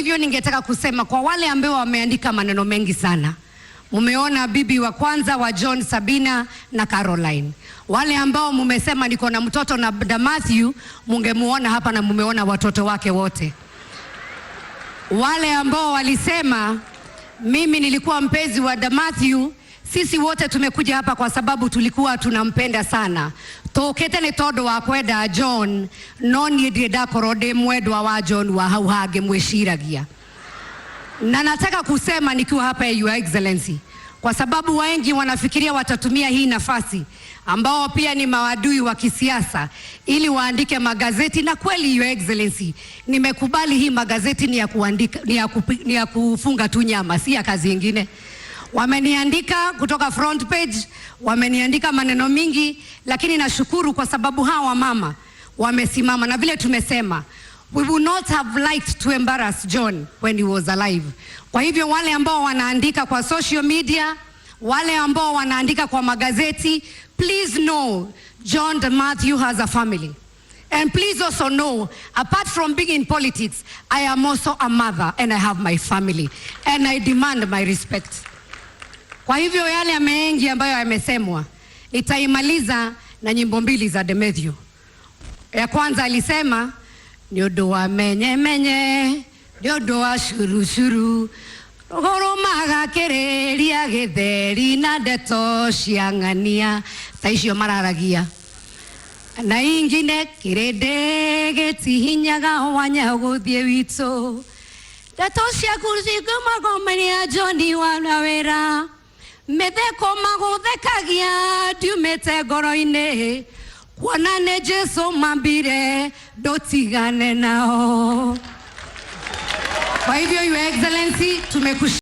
Hivyo ningetaka kusema kwa wale ambao wameandika maneno mengi sana, mumeona bibi wa kwanza wa John, Sabina na Caroline. Wale ambao mumesema niko na mtoto na Matthew, mungemuona hapa na mumeona watoto wake wote. Wale ambao walisema mimi nilikuwa mpenzi wa Matthew, sisi wote tumekuja hapa kwa sababu tulikuwa tunampenda sana. Tũkĩte nĩ tondũ wa kwenda John, no niĩ ndirĩ ndakorwo ndĩ mwendwa wa John wa hau hangĩ mwĩciragia. Na nataka kusema nikiwa hapa, Your Excellency, kwa sababu wengi wanafikiria watatumia hii nafasi ambao pia ni maadui wa kisiasa ili waandike magazeti. Na kweli, Your Excellency, nimekubali hii magazeti ni ya kuandika, ni ya kufunga tu nyama, si ya kazi ingine. Wameniandika kutoka front page, wameniandika maneno mingi, lakini nashukuru kwa sababu hawa mama wamesimama, na vile tumesema, we would not have liked to embarrass John when he was alive. Kwa hivyo wale ambao wanaandika kwa social media, wale ambao wanaandika kwa magazeti, please know John de Matthew has a family. And please also know, apart from being in politics, I am also a mother and I have my family and I demand my respect. Kwa hivyo yale mengi ambayo yamesemwa, nitaimaliza na nyimbo mbili za Demetrio. Ya kwanza alisema, nĩ ũndũ wa menye menye, nĩ ũndũ wa curucuru, rũgũrũmaga kĩrĩria gĩtheri na ndeto cia ng'ania ta icio mararagia, na ingine, kĩrĩndĩ gĩtihinyaga wanya gũthiĩ witũ, ndeto ciaku cikũmagomeria John wana wĩra, mĩtheko magũthekagia ndiumĩte ngoro-inĩ, kuona nĩ Jesu mambire ndũtigane nao. Kwa hivyo, Your Excellency, tumekush